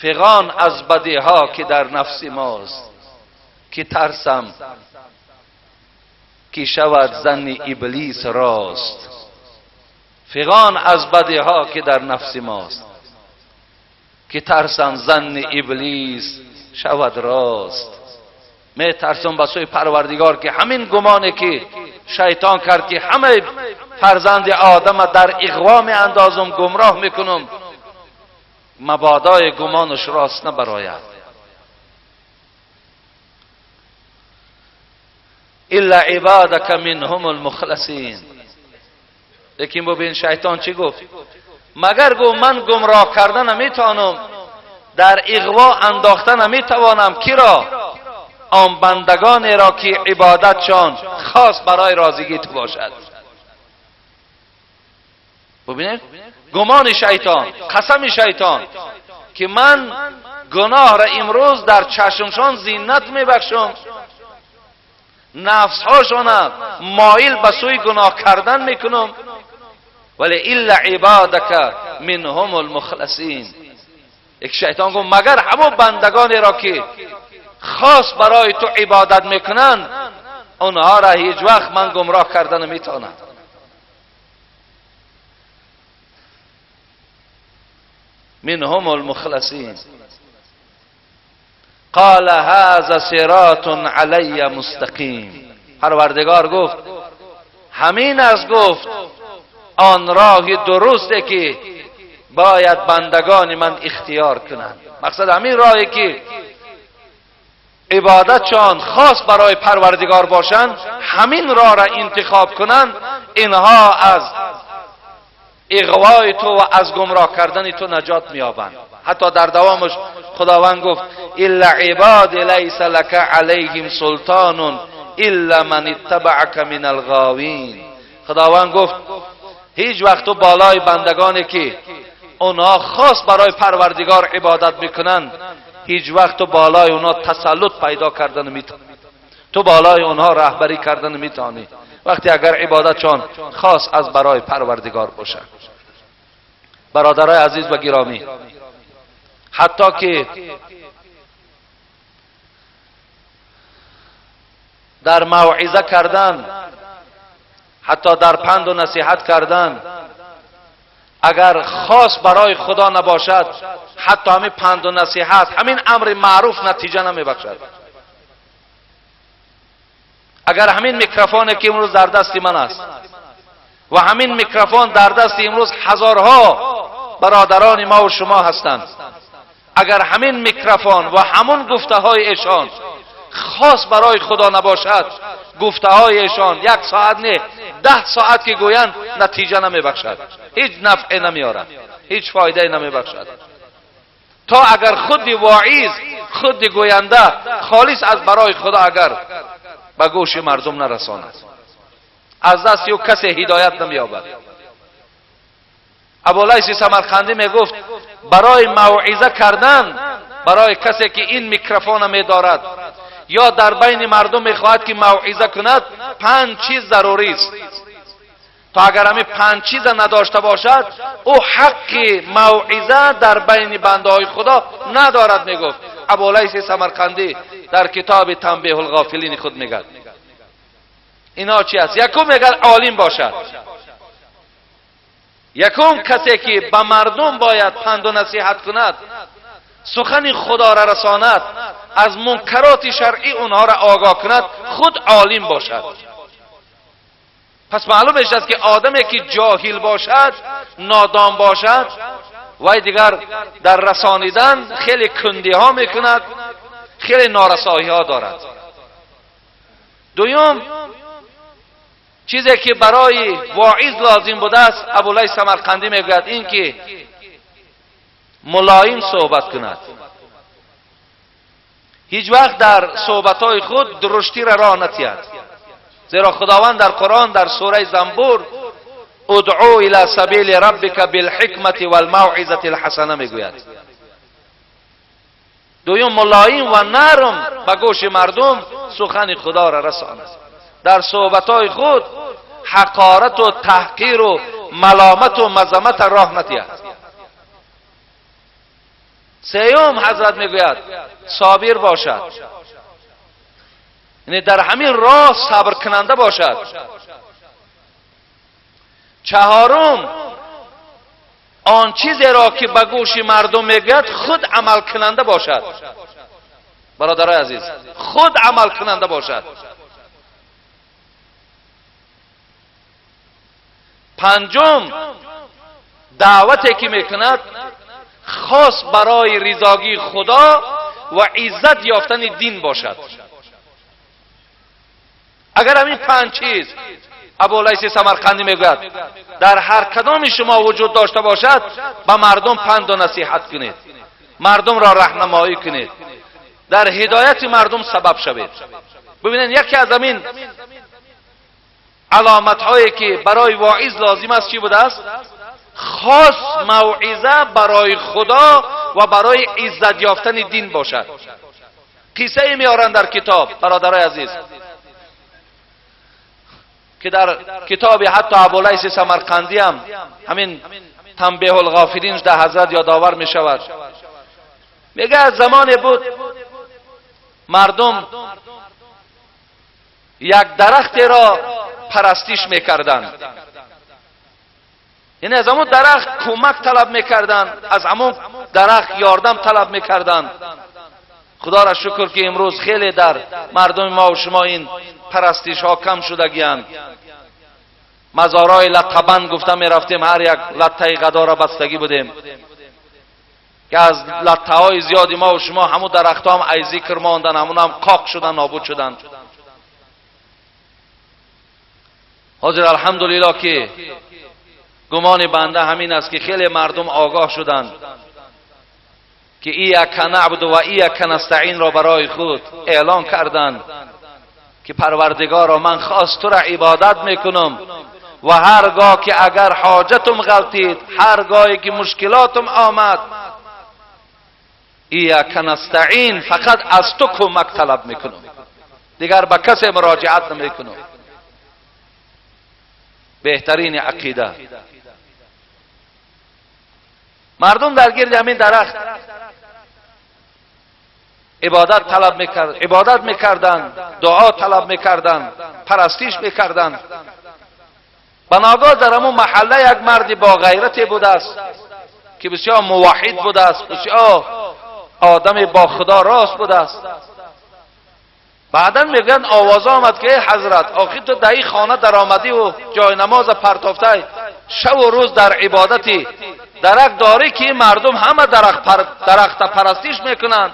فغان از بدیها که در نفس ماست، که ترسم که شود زن ابلیس راست. فغان از بدیها که در نفس ماست، که ترسم زن ابلیس شود راست. می ترسم به سوی پروردگار که همین گمانه که شیطان کرد که همه فرزند آدم در اغوا می اندازم، گمراه میکنم، مبادای گمانش راست نبراید. الا عبادک منهم المخلصین. لیکن ببین شیطان چی گفت؟ مگر گفت من گمراه کردن نمیتوانم، در اغوا انداختن نمیتوانم. کی را؟ آن بندگانی را که عبادتشان خاص برای راضیگی تو باشد. ببینید گمان شیطان، قسم شیطان که من گناه را امروز در چشمشان زینت میبخشم، نفسهاشان مایل به سوی گناه کردن میکنم، ولی الا عبادک منهم المخلصین. یک شیطان گفت مگر همون بندگانی را که خاص برای تو عبادت میکنن، آنها را هیچ وقت من گمراه کردن نمیتونم. منهم المخلصین. قال هذا صراط علی مستقیم. پروردگار گفت همین از گفت آن راه درسته که باید بندگان من اختیار کنند. مقصد همین راهی که عبادتشان خاص برای پروردگار باشند، همین راه را انتخاب کنند، اینها از اغوای تو و از گمراه کردن تو نجات میابند. حتی در دوامش خداوند گفت الا عباد لیس لک علیهم سلطان الا من اتبعک من الغاوین. خداوند گفت هیچ وقت تو بالای بندگانی که اونها خاص برای پروردگار عبادت میکنن، هیچ وقت تو بالای اونها تسلط پیدا کردن نمیتونی، تو بالای اونها رهبری کردن نمیتونی وقتی اگر عبادتشان خاص از برای پروردگار باشه. برادرای عزیز و گرامی، حتی که در موعظه کردن، حتی در پند و نصیحت کردن، اگر خاص برای خدا نباشد، حتی همین پند و نصیحت، همین امر معروف نتیجه نمیبخشد. اگر همین میکروفون که امروز در دست من است و همین میکروفون در دست امروز هزارها برادران ما و شما هستند، اگر همین میکروفون و همون گفته های ایشان خاص برای خدا نباشد، گفته های ایشان 1 ساعت نه 10 ساعت که گویند نتیجه نمیبخشد، هیچ نفع نمیارد، هیچ فایده نمیبخشد. تا اگر خود واعظ، خود گوینده خالص از برای خدا اگر به گوش مردم نرساند، از دست او کسی هدایت نمییابد. ابولیث سمرقندی میگفت برای موعظه کردن برای کسی که این میکروفون میدارد یا در بین مردم میخواهد که موعظه کند، 5 چیز ضروری است. تا اگر همین 5 چیز نداشته باشد، او حق موعظه در بین بنده های خدا ندارد. میگفت ابولیث سمرقندی در کتاب تنبیه الغافلین خود میگد اینا چی است؟ یکم میگد عالم باشد. یکم کسی که به مردم باید پند و نصیحت کند، سخن خدا را رساند، از منکرات شرعی اونها را آگاه کند، خود عالم باشد. پس معلوم است که آدمی که جاهل باشد، نادان باشد، وای دیگر در رسانیدن خیلی کندی ها میکند، خیلی نارسایی ها دارد. دوم چیزی که برای واعظ لازم بوده است، ابولیث سمرقندی میگوید این که ملایم صحبت کند، هیچ وقت در صحبتهای خود درشتی را راه نتید، زیرا خداوند در قرآن در سوره زنبور ادعو الی سبیل ربک بالحکمت والموعظه الحسنه میگوید. دوم ملایم و نرم به گوش مردم سخن خدا را رساند، در صحبتهای خود حقارت و تحقیر و ملامت و مذمت راه نتید. سیوم حضرت میگوید صابر باشد، یعنی در همین راه صبر کننده باشد. چهارم آن چیزی را که به گوش مردم میگوید خود عمل کننده باشد. برادرای عزیز، خود عمل کننده باشد. پنجم دعوتی که میکند خاص برای رضاگی خدا و عزت یافتن دین باشد. اگر همین 5 چیز ابولیث سمرقندی میگوید در هر کدام شما وجود داشته باشد، به مردم پند و نصیحت کنید، مردم را راهنمایی کنید، در هدایت مردم سبب شوید. ببینید یکی از همین علامت هایی که برای واعظ لازم است چی بوده است؟ خاص موعظه برای خدا و برای عزت یافتن دین باشد. قصه میارن در کتاب برادرای عزیز که در کتاب حتی ابولیث سمرقندی هم همین تنبیه الغافلین در حضرت یادآور می شود. میگه از زمان بود مردم یک درخت را پرستش میکردند، یعنی از همون درخت کمک طلب میکردند، از همون درخت یاردم طلب میکردند. خدا را شکر که امروز خیلی در مردم ما و شما این پرستش ها کم شدگی‌اند. مزارای لطبند گفته می رفتیم، هر یک لطه غدا را بستگی بودیم که از لطه های زیادی ما و شما همون درخت هم ای ذکر ماندن، همون هم قاق شدن، نابود شدن. حاضر الحمدلله که Гумони банда ҳамин аст, ки хеле мардум огоҳ шуданд, ки ийяка наъбуду ва ийяка настаъинро барои худ эълон карданд, ки Парвардигоро, ман хос тура ибодат мекунам ва ҳар гоҳ ки агар ҳоҷатум ғалтид, ҳар гоҳе ки мушкилотум омад, ийяка настаъин, фақат аз ту кӯмак талаб мекунам, дигар ба касе муроҷиат намекунам. Беҳтарини ақида. Мардум дар гирди ҳамин дарахт ибодат талаб мекард, ибодат мекарданд, дуо талаб мекарданд, парастиш мекарданд. Ба ногоҳ дар ҳамон маҳалла як марди бо ғайрате будааст, ки бисёр муваҳид будааст, бисёр одами бо Худо рост будааст. Баъдан мегӯянд, овоз омад, ки эй ҳазрат, охир ту дар ин хона даромадиву ҷои намоза партофтай, шаву рӯз дар ибодатӣ, дарак дорӣ, ки ин мардум ҳама дарахта парастиш мекунанд,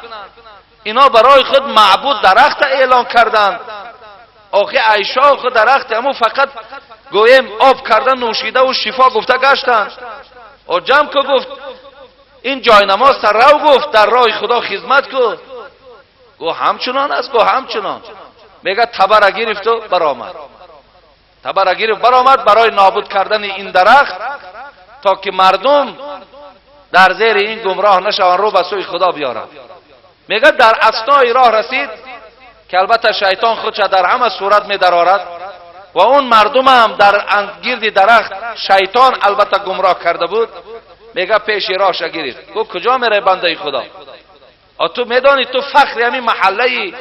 ино барои худ маъбуд дарахта эълон карданд. Охи айшоху дарахти ҳамун фақат гӯем об карда нӯшидаву шифо гуфта гаштанд. О ҷамъ ку, гуфт, ин ҷои намоз рав, гуфт, дар роҳи Худо хизмат ку. Гу ҳамчунон аст, гу ҳамчунон. Мега, табара гирифту баромад, табара гирифт, баромад барои нобуд кардани ин дарахт, то ки мардум дар зери ин гумроҳ нашаванд, рӯ ба сӯи Худо биёранд. Мега, дар аснои роҳ расид, ки албатта шайтон худша дар ҳама сурат медарорад ва он мардумам дар гирди дарахт шайтон албатта гумроҳ карда буд. Мега, пеши роҳша гирифт, гуфт: куҷо меравӣ, бандаи Худо? А ту медонӣ, ту фахри ҳамин маҳаллаи,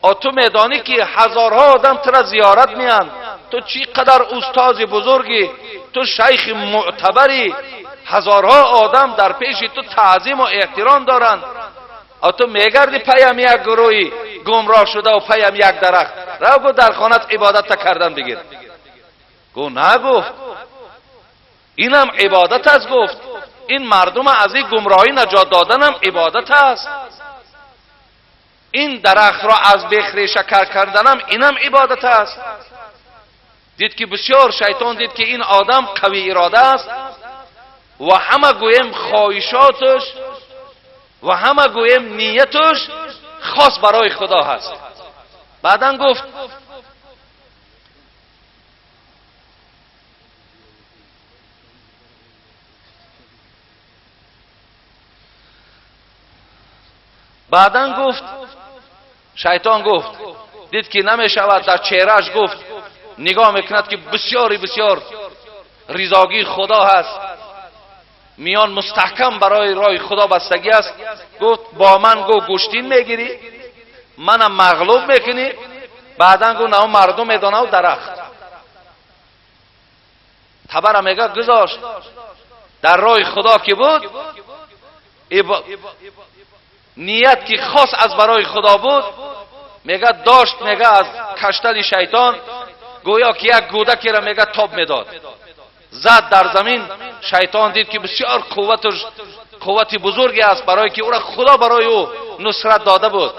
а ту медонӣ, ки ҳазорҳо одам тура зиёрат меянд, ту чӣ қадар устози бузургӣ, ту шайхи мӯътабарӣ, ҳазорҳо одам дар пеши ту таъзиму эҳтиром доранд, а ту мегарди паям як гурӯҳи гумроҳ шуда ва паям як дарахт. Рав, гу, дар хонат ибодатта кардан бигир. Гу, на, гуфт, инам ибодат аст. Гуфт, ин мардума аз ин гумроҳӣ наҷот доданам ибодат аст, ин дарахтро аз бех решакар карданам инам ибодат аст. Дид, ки бисёр шайтон дид, ки ин одам қавӣ ирода аст ва ҳама гӯем хоҳишоташ ва ҳама гӯем нияташ хос барои Худо ҳаст. Баъдан гуфт: баъдан гуфт, шайтон гуфт, дид, ки намешавад, дар чеҳрааш, гуфт, нигоҳ мекунад, ки бисёри бисёр ризогии Худо ҳаст, миён мустаҳкам барои роҳи Худо бастагӣ аст. Гуфт: бо ман, гу, гӯштин мегирӣ, манам мағлуб мекунӣ, баъдан, гу, на мардум медонаву дарахт. Табара, мега, гузошт. Дар роҳи Худо ки буд, ният ки хос аз барои Худо буд, мега, дошт, мега, аз каштани шайтон гӯё ки як гӯдакеро, мега, тоб медод, зад дар замин. Шайтон дид, ки бисёр қуввати бузурге аст, барое ки ӯра Худо барои ӯ нусрат дода буд.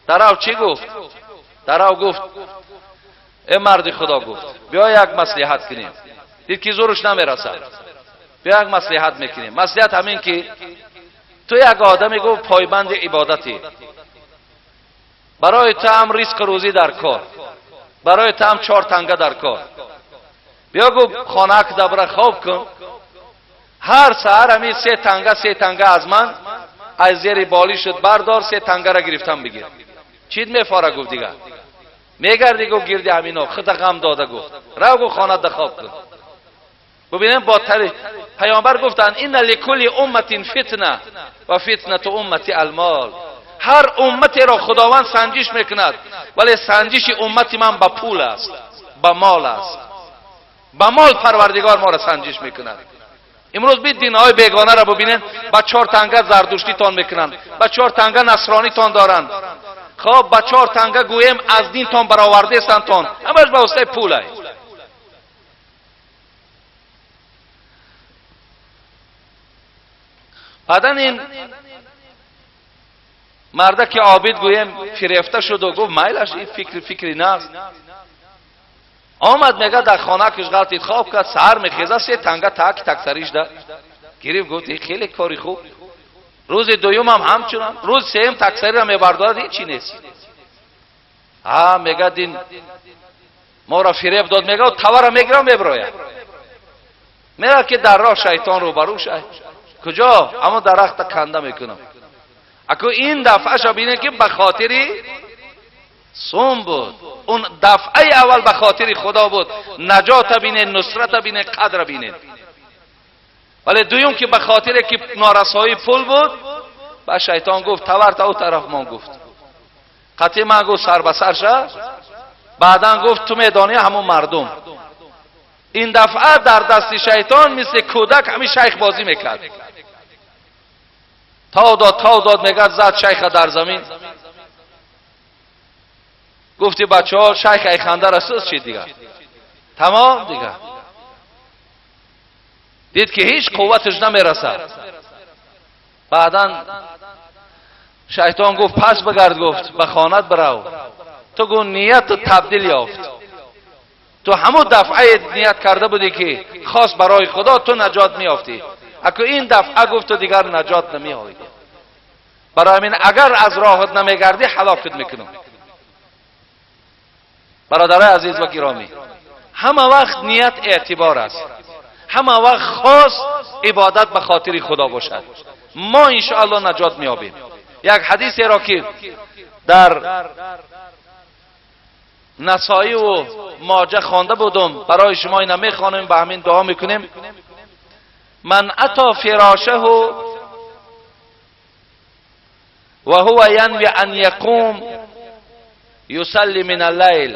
Дарав чӣ гуфт? Дарав гуфт: э марди Худо, гуфт, биё як маслиҳат кунем. Дид, ки зӯраш намерасад. Биё як маслиҳат мекунем. Маслиҳат ҳамин, ки ту як одаме, гуфт, пойбанди ибодатӣ, барои ту ҳам ризқу рӯзӣ дар кор, барои ту ҳам чор танга дар кор. Биё, гуфт, хонаак дабра хоб кун, ҳар саҳар ҳамин се танга, се танга аз ман аз зери болишат бардор, се тангара гирифтан бигир. Чид мефора, гуфт, дигар мегарди, гуфт, гирди ҳамино худа ғам дода. Гуфт, рав, гуфт, хонада хоб кун. Бубинем, бо тари паёмбар гуфтанд: инна ликулли умматин фитна ва фитнату уммати алмол. Ҳар умматеро Худованд санҷиш мекунад, вале санҷиши уммати ман ба пул аст, ба мол аст, ба мол Парвардигор моро санҷиш мекунад. Имрӯз бид динҳои бегонаро бубинед, ба чор танга зардуштитон мекунанд, ба чор танга насронитон доранд, хоб, ба чор танга, гӯем, аз динтон баровардестантон, ҳамаш ба воситаи пулай. Баъдан ин марда, ки обид, гӯем, фирефта шуду гуфт: майлаш, ин фикри фикри наст. Омад мега дар хона киш ғалтид хоб кард, саҳар мехеза се танга таки таксариш да гирифт, гуфт хеле кори хуб. Рӯзи дуюмам ҳамчунон, рӯзи сеюм таксариро мебардорад, ҳечи нест. Ҳа мега дин моро фиреб дод, мега тавара мегирам мебирояд. Мерад ки дар роҳ шайтон рӯбарӯ шай. Куҷо? Аммо дарахта канда мекунам. Аку ин дафъаша бинед ки ба хотири сум буд. Он дафъаи аввал ба хотири худо буд. Наҷота бинед, нусрата бинед, қадра бинед. Вале дуюм ки ба хотире ки норасоии пул буд, ба шайтон гуфт таварта ӯ тараф мон гуфт. Қатъи ман гуфт сар ба сар ша. Баъдан гуфт ту медонӣ ҳамун мардум. Ин дафъа дар дасти шайтон мисли кӯдак ҳамин шайх бозӣ мекард. Тав дод мегад зад шайха дар замин. Гуфти бачаҳо шайх айхандара сӯз шид дигар. Тамом дигар. Дид ки ҳеҷ қувваташ намерасад. Баъдан шайтон гуфт пас бигард, гуфт ба хонат бирав. Ту гу нияту табдил ёфт. Ту ҳамун дафъае ният карда будӣ ки хос барои худо ту наҷот меёфтӣ. Аку ин дафъа гуфт ту дигар наҷот намеёвӣ. Барои ҳамин агар аз роҳат намегардӣ ҳалокат мекунам. Бародарои азиз ва гиромӣ, ҳама вақт ният эътибор аст. Ҳама вақт хос ибодат ба хотири худо бошад. Мо иншоаллоҳ наҷот меёбем. Як ҳадисеро ки дар Насоӣ Моҷа хонда будум, барои шумо ина мехонем, ба ҳамин дуо мекунем. Ман ата фирошаҳу ва ҳува янви ан яқум юсалли мин аллайл.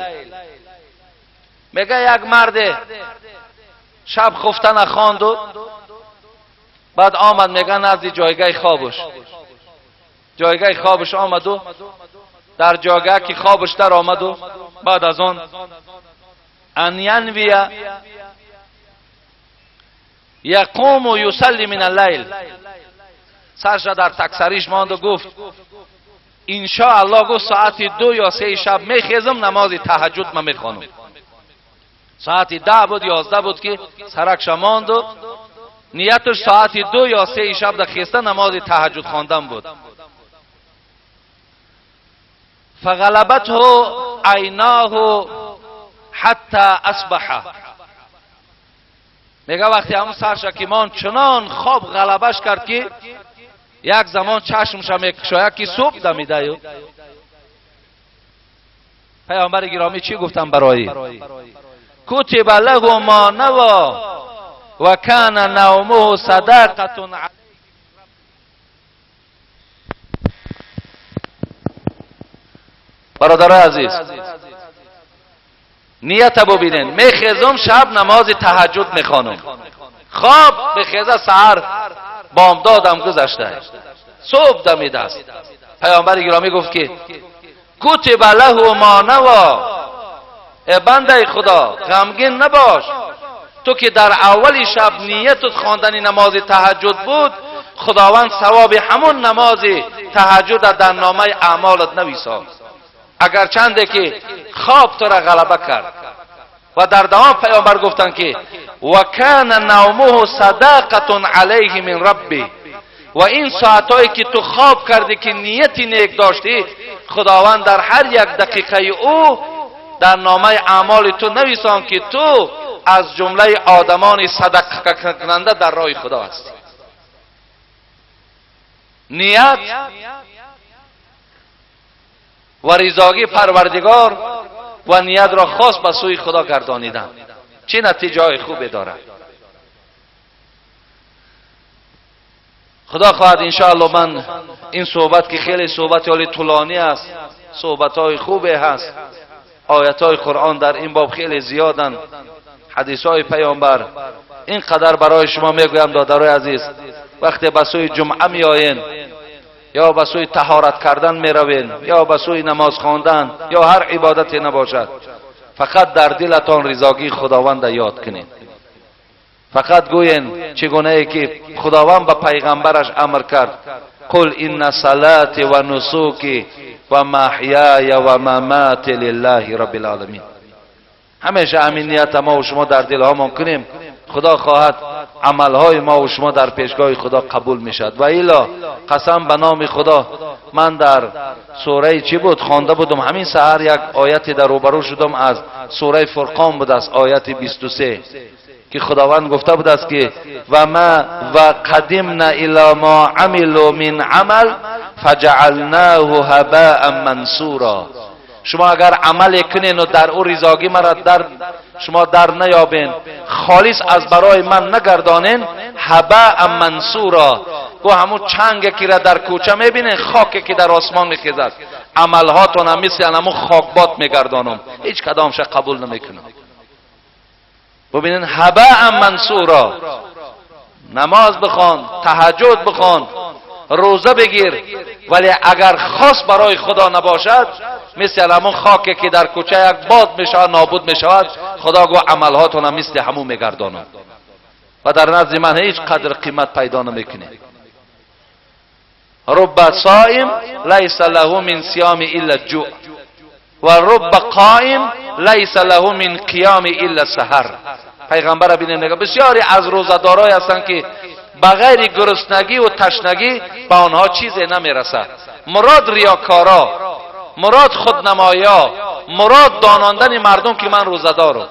Мега як марде шаб хуфта нахонду, баъд омад мега назди ҷойгаи хобуш. Ҷойгаи хобуш омаду дар ҷойгаҳ ки хобуш дар омаду баъд аз он ан янвия яқуму юсалли мин аллайл. Сарша дар таксариш монду гуфт иншоаллоҳ гуфт соати 2 ё 3 шаб мехезам намози таҳаҷҷуд ма мехонам. Соати 10 буд 11 буд ки саракша монду нияташ соати 2 ё 3 шаб да хеста намози таҳаҷҷуд хондан буд. فغلبته عیناه حتی اصبح. میگه وقتی همون سرش که مان چنان خواب غلبش کرد که یک زمان چشمش میکشاید که صبح دمیده. پیامبر گرامی چی گفتم برای؟ کتب له ما نوى و کان نومه صدقه. برادرای عزیز، نیت ببینین. میخیزم شب نماز تهجد میخوانم. خواب بخیزه سحر بامدادم گذشته، صبح دمیده است. پیامبر گرامی گفت که کتب له ما نوى. ای بنده خدا غمگین نباش، تو که در اول شب نیتت خواندن نماز تهجد بود، خداوند ثواب همون نماز تهجد در نامه اعمالت نویساد، اگر چنده که خواب تو را غلبه کرد. و در دوام پیامبر گفتند که و کان نومه صدقه علیه من ربی. و این ساعتهایی که تو خواب کردی که نیتی نیک داشتی، خداوند در هر یک دقیقه او در نامه اعمال تو نویسان که تو از جمله آدمان صدقه کننده در راه خدا هستی. نیت و رضاگی پروردگار و نیت را خاص به سوی خدا گردانیدن چه نتیجه های خوبی دارد. خدا خواهد انشاءالله من این صحبت که خیلی صحبت حالی طولانی است، صحبت های خوبی هست، آیت های قرآن در این باب خیلی زیادن، حدیث های پیامبر، اینقدر برای شما میگویم دادرای عزیز، وقتی به سوی جمعه میآیین یا به سوی طهارت کردن میروین یا به سوی نماز خواندن یا هر عبادتی نباشد، فقط در دلتان رضاگی خداوند یاد کنید. فقط گوین چگونه ای که خداوند به پیغمبرش امر کرد، قل ان صلاتی و نسوکی و محیای و مماتی لله رب العالمین. Ҳамеша ҳамин ният мо ва шумо дар дилҳомон кунем, Худо хоҳад, амалҳои мо ва шумо дар пешгоҳи Худо қабул мешавад. Ва илло, қасам ба номи Худо, ман дар сураи чӣ буд, хонда будум, ҳамин саҳар як ояте дар рӯбарӯ шудам, аз сураи Фурқон будааст, ояти 23, ки Худованд гуфта будааст, ки ва ма ва қадимна ило мо амилу мин амал фаҷаалнаху ҳабаан мансура. Шумо агар амале кунену дар ӯ ризогӣ мара дар шумо дар наёбен, холис аз барои ман нагардонен, ҳабаан мансура, гӯ ҳамун чанге ки ра дар кӯча мебинен, хоке ки дар осмон мехезад, амалҳотонам мисли ҳамун хокбод мегардонам, ҳеҷ кадомша қабул намекунам. Бубинен, ҳабаан мансура. Намоз бихон, таҳаҷҷуд бихон, рӯза бигир, вале агар хос барои Худо набошад, мисли ҳамун хоке ки дар кӯча як бод мешавад, нобуд мешавад. Худо гӯ, амалҳотонам мисли ҳамун мегардонам ва дар назди ман ҳеҷ қадр қимат пайдо намекунед. Рубба соим лайса лаҳу мин сиёми илла ҷӯъ ва рубба қоим лайса лаҳу мин қиёми илла саҳар. Пайғамбара бинед, мега, бисёре аз рӯзадорое ҳастанд, ки ба ғайри гуруснагӣ ва ташнагӣ ба онҳо чизе намерасад. Мурод риёкоро, мурод худнамоё, мурод донондани мардум, ки ман рӯзадорам.